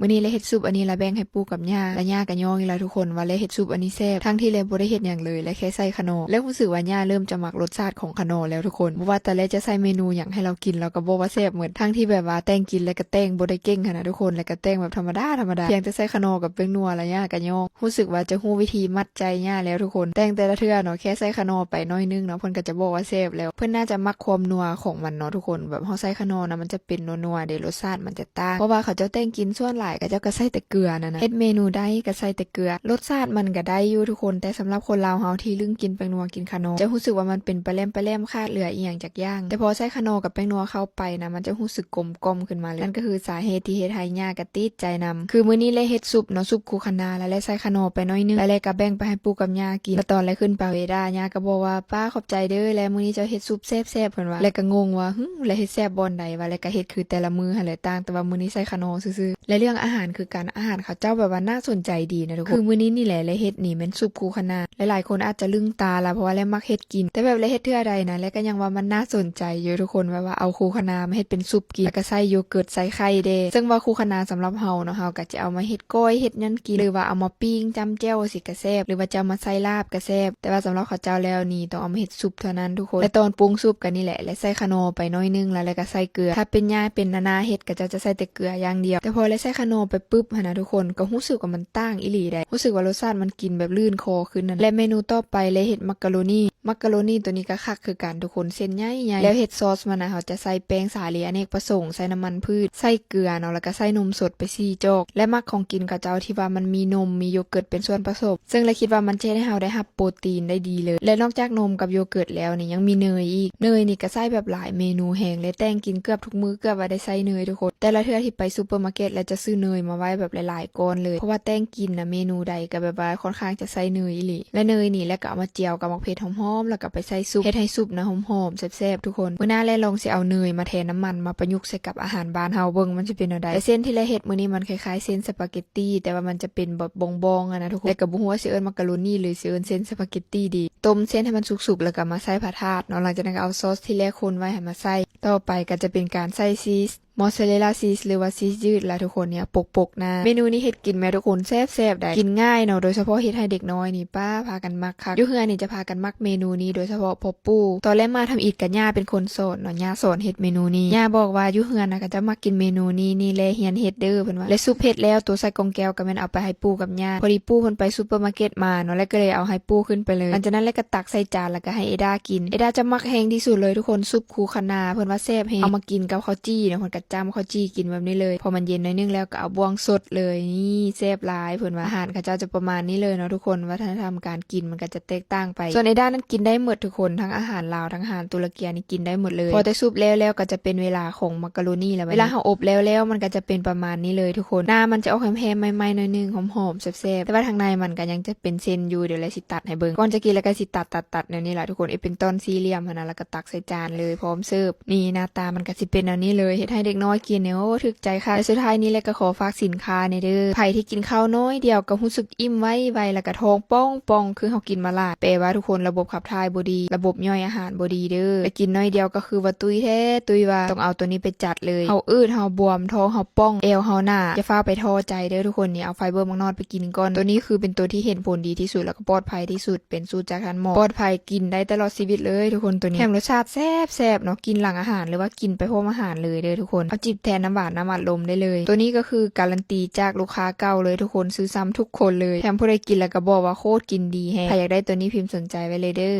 ມື້ນີ້ແລະເຮັດຊຸບອັນນີ້ລະແບ່ງໃຫ້ປູ່ກັບຍ່າ ແລະຍ່າກໍຍ້ອງອີກລະທຸກຄົນວ່າແລະເຮັດຊຸບອັນນີ້ແຊບ ທັງທີ່ແລະບໍ່ໄດ້ເຮັດຫຍັງເລີຍ ແລະແຄ່ໃສ່ຂະໜໍ່ ແລະຮູ້ສຶກວ່າຍ່າເລີ່ມຈະມັກລົດຊາດຂອງຂະໜໍ່ແລ້ວທຸກຄົນ. ບໍ່ວ່າແຕ່ແລະຈະໃສ່ເມນູຫຍັງໃຫ້ລາວກິນ ລາວກໍບອກວ່າແຊບໝົດ ທັງທີ່ແບບວ່າແຕ່ງກິນແລະກໍແຕ່ງບໍ່ໄດ້ເກັ່ງຫັ້ນນະທຸກຄົນ ແລະກໍແຕ່ງແບບທຳມະດາໆ ພຽງແຕ່ໃສ່ຂະໜໍ່ກັບແປ້ງນົວ ແລະຍ່າກໍຍ້ອງ. ຮູ້ສຶກວ່າຈະຮູ້ວິທີມັດໃຈຍ່າແລ້ວທຸກຄົນ ແຕ່ງແຕ່ລະເທື່ອເນາະ ແຄ່ໃສ່ຂະໜໍ່ໄປໜ້ອຍໜຶ່ງເນາະ ເພິ່ນກໍຈະບອກວ່າແຊບແລ້ວ. ເພິ່ນໜ້າຈະມັກຄວາມນົວຂອງມັນເນາະທຸກຄົນ ແບບເຮົາໃສ່ຂະໜໍ່ນະ ມັນຈະເປັນນົວໆເດ້ ລົດຊາດມັນຈະຕ່າງ ເພາະວ່າເຂົາເຈົ້າແຕ່ງກິນສ່ວນຫຼາຍ ເຂົາເຈົ້າກໍໃສ່ແຕ່ເກືອນັ້ນນະ ເຮັດເມນູໃດກໍໃສ່ແຕ່ເກືອ. ລົດຊາດມັນກໍໄດ້ຢູ່ທຸກຄົນ ແຕ່ສຳລັບຄົນລາວເຮົາທີ່ລຶ້ງກິນແປ້ງນົວ ກິນຂະໜໍ່ ຈະຮູ້ສຶກວ່າມັນເປັນປະແລມໆ ຂາດເຫຼືອອີ່ຫຍັງຈັກຢ່າງ. ແຕ່ພໍໃສ່ຂະໜໍ່ກັບແປ້ງນົວເຂົ້າໄປນະ ມັນຈະຮູ້ສຶກກົມກ່ອມຂຶ້ນມາເລີຍ. ນັ້ນກໍຄືສາເຫດທີ່ເຮັດໃຫ້ຍ່າກໍຕິດໃຈນຳ. ຄືມື້ນີ້ແລະເຮັດຊຸບເນາະ ຊຸບຄູຄານາ ແລະ ແລະໃສ່ຂະໜໍ່ໄປໜ້ອຍໜຶ່ງ ແລະ ແລະກໍແບ່ງໄປໃຫ້ປູ່ກັບຍ່າກິນ. ແລະຕອນແລະຂຶ້ນໄປເວດາ ຍ່າກໍບອກວ່າ ປ້າຂອບໃຈເດີ ແລະມື້ນີ້ເຈົ້າເຮັດຊຸບແຊບໆ ເພິ່ນວ່າ. ແລະກໍງົງວ່າ ຫຶ ແລະເຮັດແຊບບ່ອນໃດວະ ແລະກໍເຮັດຄືແຕ່ລະມື້ຫັ້ນແຫຼະ ຕ່າງແຕ່ວ່າມື້ນີ້ໃສ່ຂະໜໍ່ຊື່ໆ. ແລະເລື່ອງອາຫານຄືກັນ ອາຫານເຂົາເຈົ້າແບບວ່າໜ້າສົນໃຈດີນະທຸກຄົນ. ຄືມື້ນີ້ນີ້ແຫຼະ ແລະເຮັດນີ້ແມ່ນຊຸບຄູຄານາ ຫຼາຍໆຄົນອາດຈະລຶ້ງຕາລະ ເພາະວ່າແລະມັກເຮັດ ກິນ ແຕ່ແບບແລະເຮັດເທື່ອໃດນະ ແລະກໍຍັງວ່າມັນໜ້າສົນໃຈຢູ່ທຸກຄົນ ແບບວ່າເອົາຄູຄານາມາເຮັດເປັນຊຸບກິນ ແລ້ວກໍໃສ່ໂຢເກີດ ໃສ່ໄຂ່ເດ້. ເຊິ່ງວ່າຄູຄານາສຳລັບເຮົາເນາະ ເຮົາກໍຈະເອົາມາເຮັດກ້ອຍ ເຮັດຫຍັງກິນ ຫຼືວ່າເອົາມາປີ້ງຈ້ຳແຈ່ວຊີ້ກໍແຊບ ຫຼືວ່າຈະເອົາມາໃສ່ລາບກໍແຊບ ແຕ່ວ່າສຳລັບເຂົາເຈົ້າແລ້ວນີ້ຕ້ອງເອົາມາເຮັດຊຸບເທົ່ານັ້ນທຸກຄົນ. ແລະຕອນປຸງຊຸບກໍນີ້ແຫຼະ ແລະໃສ່ຂະໜໍ່ໄປໜ້ອຍໜຶ່ງ ແລ້ວ ແລ້ວກໍໃສ່ເກືອ. ຖ້າເປັນຍ່າເປັນນານາເຮັດ ເຂົາເຈົ້າຈະໃສ່ແຕ່ເກືອຢ່າງດຽວ ແຕ່ພໍແລະໃສ່ຂະໜໍ່ໄປປຶບຫັ້ນນະທຸກຄົນ ກໍຮູ້ສຶກວ່າມັນຕ່າງອີ່ຫຼີໃດ໋ ຮູ້ສຶກວ່າລົດຊາດມັນກິນແບບລື່ນຄໍຂຶ້ນຫັ້ນ. ແລະເມນູຕໍ່ໄປແລະເຮັດມັກກະໂຣນີ ມັກກະໂຣນີໂຕນີ້ກໍຄັກຄືກັນທຸກຄົນ ເສັ້ນໃຫຍ່ໆ ແລ້ວເຮັດຊອສມັນນະ ເຮົາຈະໃສ່ແປ້ງສາລີອະເນກປະສົງ ໃສ່ນ້ຳມັນພືດ ໃສ່ເກືອເນາະ ແລ້ວກໍໃສ່ນົມສົດໄປສີ່ຈອກ ແລະມັກຂອງກິນເຂົາເຈົ້າທີ່ວ່າມັນມີນົມ ມີໂຢເກີດເປັນສ່ວນປະສົມ ເຊິ່ງລະຄິດວ່າມັນຈະເຮັດໃຫ້ເຮົາໄດ້ຮັບໂປຣຕີນໄດ້ດີເລີຍ. ແລະນອກຈາກນົມກັບໂຢເກີດແລ້ວນີ້ຍັງມີເນີຍອີກ ເນີຍນີ້ກໍໃຊ້ແບບຫຼາຍເມນູແຮງ ແລະແຕ່ງກິນເກືອບທຸກມື້ ເກືອບວ່າໄດ້ໃຊ້ເນີຍທຸກຄົນ. ແຕ່ລະເທື່ອທີ່ໄປຊຸບເປີມາເກັດ ແລະຈະຊື້ເນີຍມາໄວ້ແບບຫຼາຍໆກ້ອນເລີຍ ເພາະວ່າແຕ່ງກິນນະ ເມນູໃດກໍແບບວ່າຄ່ອນຂ້າງຈະໃສ່ເນີຍອີ່ຫຼີ. ແລະເນີຍນີ້ແຫຼະກໍເອົາມາຈຽວກັບໝາກເຜັດຫອມໆ ແລ້ວກໍໄປໃສ່ຊຸບ ເຮັດໃຫ້ຊຸບນະຫອມໆແຊບໆທຸກຄົນ. ມື້ໜ້າແລະລອງຊິເອົາເນີຍມາແທນນ້ຳມັນ ມາປະຍຸກໃສ່ກັບອາຫານບ້ານເຮົາເບິ່ງ ມັນຊິເປັນແນວໃດ. ແລະເສັ້ນທີ່ແລະເຮັດມື້ນີ້ມັນຄ້າຍໆເສັ້ນສະປາເກັດຕີ ແຕ່ວ່າມັນຈະເປັນແບບບ້ອງໆຫັ້ນນະທຸກຄົນ ແລະກໍບໍ່ຮູ້ວ່າຊິເອີ້ນມັກກະໂຣນີ ຫຼືຊິເອີ້ນເສັ້ນສະປາເກັດຕີດີ. ຕົ້ມເສັ້ນໃຫ້ມັນສຸກໆ ແລ້ວກໍມາໃສ່ພະທາດເນາະ ຫຼັງຈາກນັ້ນກໍເອົາຊອສທີ່ແລະຄົນໄວ້ຫັ້ນມາໃສ່. ຕໍ່ໄປກໍຈະເປັນການໃສ່ຊີສ ມອສຊາເຣລລາຊີສ ຫຼືວ່າຊີສເຈີດລະທຸກຄົນ ນີ້ປົກໆນະ. ເມນູນີ້ເຮັດກິນແມ່ທຸກຄົນ ແຊບໆໃດ໋ ກິນງ່າຍເນາະ ໂດຍສະເພາະເຮັດໃຫ້ເດັກນ້ອຍນີ້ ປ້າ ພາກັນມັກຄັກ. ຢູ່ເຮືອນນີ້ຈະພາກັນມັກເມນູນີ້ ໂດຍສະເພາະພໍ່ປູ່. ຕອນແລະມາທຳອິດກໍຍ່າເປັນຄົນສອນເນາະ ຍ່າສອນເຮັດເມນູນີ້. ຍ່າບອກວ່າຢູ່ເຮືອນນະ ເຂົາເຈົ້າມັກກິນເມນູນີ້ ນີ້ແລະຮຽນເຮັດເດີ ເພິ່ນວ່າ. ແລະຊຸບເຮັດແລ້ວ ໂຕໃສ່ກ່ອງແກ້ວກໍແມ່ນເອົາໄປໃຫ້ປູ່ກັບຍ່າ. ພໍດີປູ່ເພິ່ນໄປຊຸບເປີມາເກັດມາເນາະ ແລະກໍເລີຍເອົາໃຫ້ປູ່ຂຶ້ນໄປເລີຍ. ຫຼັງຈາກນັ້ນແລະກໍຕັກໃສ່ຈານ ແລ້ວກໍໃຫ້ເອດາກິນ. ເອດາຈະມັກແຮງທີ່ສຸດເລີຍທຸກຄົນ ຊຸບ ຄູຄານາ ເພິ່ນວ່າແຊບແຮງ ເອົາມາກິນກັບເຂົ້າຈີ່ເນາະ ເພິ່ນກໍຈ້ຳເຂົ້າຈີ່ກິນແບບນີ້ເລີຍ. ພໍມັນເຢັນໜ້ອຍໜຶ່ງແລ້ວກໍເອົາບ່ວງສົດເລີຍ ນີ້ແຊບຫຼາຍ ເພິ່ນວ່າ. ອາຫານເຂົາເຈົ້າຈະປະມານນີ້ເລີຍເນາະທຸກຄົນ ວັດທະນະທຳການກິນມັນກໍຈະແຕກຕ່າງໄປ. ສ່ວນເອດານັ້ນກິນໄດ້ໝົດທຸກຄົນ ທັງອາຫານລາວ ທັງອາຫານຕຸລະເກຍນີ້ກິນໄດ້ໝົດເລີຍ. ພໍແຕ່ຊຸບແລ້ວໆ ກໍຈະເປັນເວລາຂອງມັກກະໂຣນີແລ້ວ. ເວລາເຮົາອົບແລ້ວໆ ມັນກໍຈະເປັນປະມານນີ້ເລີຍທຸກຄົນ ໜ້າມັນຈະອອກແຮມໆ ໄໝ້ໆ ໜ້ອຍໜຶ່ງ ຫອມໆແຊບໆ ແຕ່ວ່າທາງໃນມັນກໍຍັງຈະເປັນເສັ້ນຢູ່. ດຽວແລະຊິຕັດໃຫ້ເບິ່ງ ກ່ອນຈະກິນແລ້ວກໍຊິຕັດໆໆແນວນີ້ລະທຸກຄົນ ເຮັດເປັນຕ່ອນສີ່ຫຼ່ຽມຫັ້ນນະ ແລ້ວກໍ ຕັກໃສ່ຈານເລີຍ ພ້ອມເສີບ. ນີ້ໜ້າຕາມັນກໍຊິເປັນແນວນີ້ເລີຍ ເຮັດໃຫ້ເດັກນ້ອຍກິນນີ້ ໂອ້ ຖືກໃຈຄັກ. ແລະສຸດທ້າຍນີ້ແຫຼະ ກໍຂໍຝາກສິນຄ້າແດ່ເດີ. ໃຜທີ່ກິນເຂົ້າໜ້ອຍດຽວກໍຮູ້ສຶກອີ່ມໄວໆ ແລ້ວກໍທ້ອງປ່ອງໆ ຄືເຮົາກິນມາຫຼາຍ ແປວ່າທຸກຄົນລະບົບຂັບຖ່າຍບໍ່ດີ ລະບົບຍ່ອຍອາຫານບໍ່ດີເດີ. ແລະກິນໜ້ອຍດຽວກໍຄືວ່າຕຸ້ຍແທ້ຕຸ້ຍວ່າ ຕ້ອງເອົາໂຕນີ້ໄປຈັດເລີຍ. ເຮົາອືດ ເຮົາບວມ ທ້ອງເຮົາປ່ອງ ແອວເຮົາໜາ ຢ່າຟ້າວໄປທໍ້ໃຈເດີທຸກຄົນ. ນີ້ເອົາໄຟເບີໝາກນອດໄປກິນກ່ອນ ໂຕນີ້ຄືເປັນໂຕທີ່ເຫັນຜົນດີທີ່ສຸດ ແລ້ວກໍປອດໄພທີ່ສຸດ ເປັນສູດຈາກທ່ານໝໍ ປອດໄພ ກິນໄດ້ຕະຫຼອດຊີວິດເລີຍທຸກຄົນໂຕນີ້. ແຖມລົດຊາດແຊບໆເນາະ ກິນຫຼັງອາຫານ ຫຼືວ່າກິນໄປພ້ອມອາຫານເລີຍເດີທຸກຄົນ. ເອົາຈິບແທນນ້ຳຫວານ ນ້ຳອັດລົມໄດ້ເລີຍ. ໂຕນີ້ກໍຄືກາລັນຕີຈາກລູກຄ້າເກົ່າເລີຍທຸກຄົນ ຊື້ຊ້ຳທຸກຄົນເລີຍ. ແຖມຜູ້ໃດກິນແລ້ວກໍບອກວ່າໂຄດກິນດີແຮງ. ໃຜຢາກໄດ້ໂຕນີ້ພິມສົນໃຈໄວ້ເລີຍເດີ.